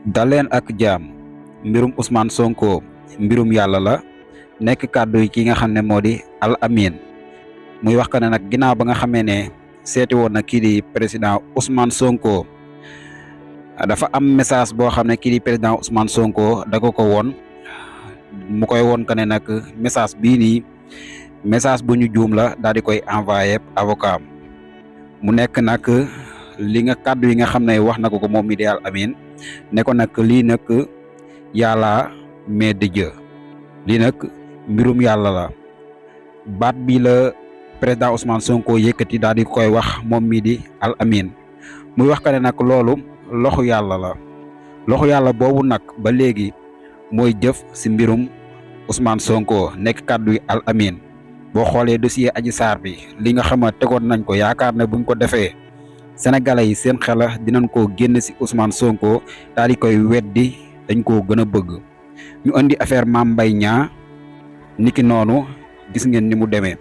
daleen ak jaam mbirum Ousmane Sonko mbirum yàlla la nekk kàddu yi ki nga xam ne moo di Al Amine muy wax ka ne nag ginnaaw ba nga xamee ne seeti woon na kii di président Ousmane Sonko dafa am message boo xam ne kii di président Ousmane Sonko da ko woon mu koy woon ka ne nag message bii nii message bu ñu juum la daal di koy envoyé avocat mu nekk nag li nga kàddu yi nga xam ne wax na ko moom mi di Al Amine ne ko nag lii nag yàlla mais de Dieu lii nag mbirum yàlla la baat bi la président Ousmane Sonko yëkkati daal di koy wax moom mi di Al Amine muy wax ka ne nag loolu loxo yàlla la loxo yàlla boobu nag ba léegi mooy jëf si mbirum Ousmane Sonko nekk kàddu yi Al Amine boo xoolee dossier Adji Sarr bi li nga xam ne tegoon nañ ko yaakaar ne buñ ko defee sénégalais yi seen xela dinañ koo génn si Ousmane Sonko daal di koy weddi dañ koo gën a bëgg ñu indi affaire Mame Mbaye Niang niki noonu gis ngeen ni mu demee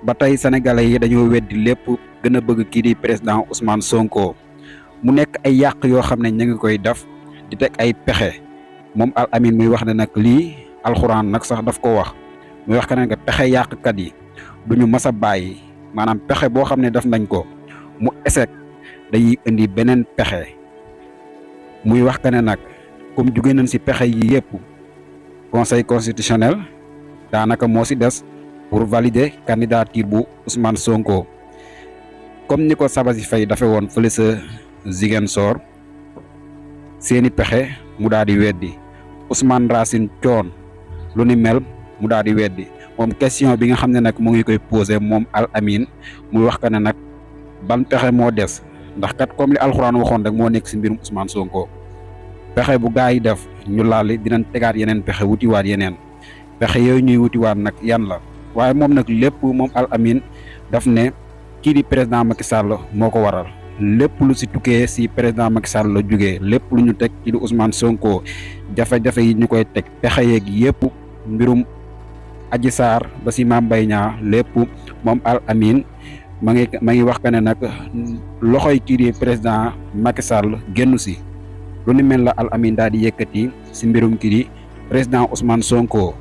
ba tey sénégalais yi dañoo weddi lépp gën a bëgg kii di président Ousmane Sonko mu nekk ay yàq yoo xam ne ñu ngi koy def di teg ay pexe moom Al Amine muy wax ne nag lii alxuraan nag sax daf ko wax muy wax ka ne pexe yàqkat yi duñu mas a bàyyi maanaam pexe boo xam ne def nañ ko mu échec dañuy indi beneen pexe muy wax ka ne nag comme jugee nañ si pexe yi yëpp conseil constitutionnel daanaka moo si des pour valider candidature bu Ousmane Sonko comme ni ko Sabassy Faye dafe woon fële sa Ziguinchor seeni pexe mu daal di weddi Ousmane Racine Thion lu ni mel mu daal di weddi moom question bi nga xam ne nag mu ngi koy posé moom Al Amine muy wax ka ne nag ban pexe moo des ndax kat comme li alxuraan waxoon rek moo nekk si mbirum Ousmane Sonko pexe bu gaa yi def ñu laali dinañ tegaat yeneen pexe wutiwaat yeneen pexe yooyu ñuy wutiwaat nag yan la waaye moom nag lépp moom Al Amine daf ne kii di président Macky Sall moo ko waral lépp lu si tukkee si président Macky Sall la jógee lépp lu ñu teg kii di Ousmane Sonko jafe-jafe yi ñu koy teg pexe yeeg yëpp mbirum Adji Sarr ba si Mame Mbaye Niang lépp moom Al Amine ma ngi wax ka ne nag loxoy kii di président Macky Sall génn si lu ni mel la Al Amine daal di yëkkati si mbirum kii di président Ousmane Sonko.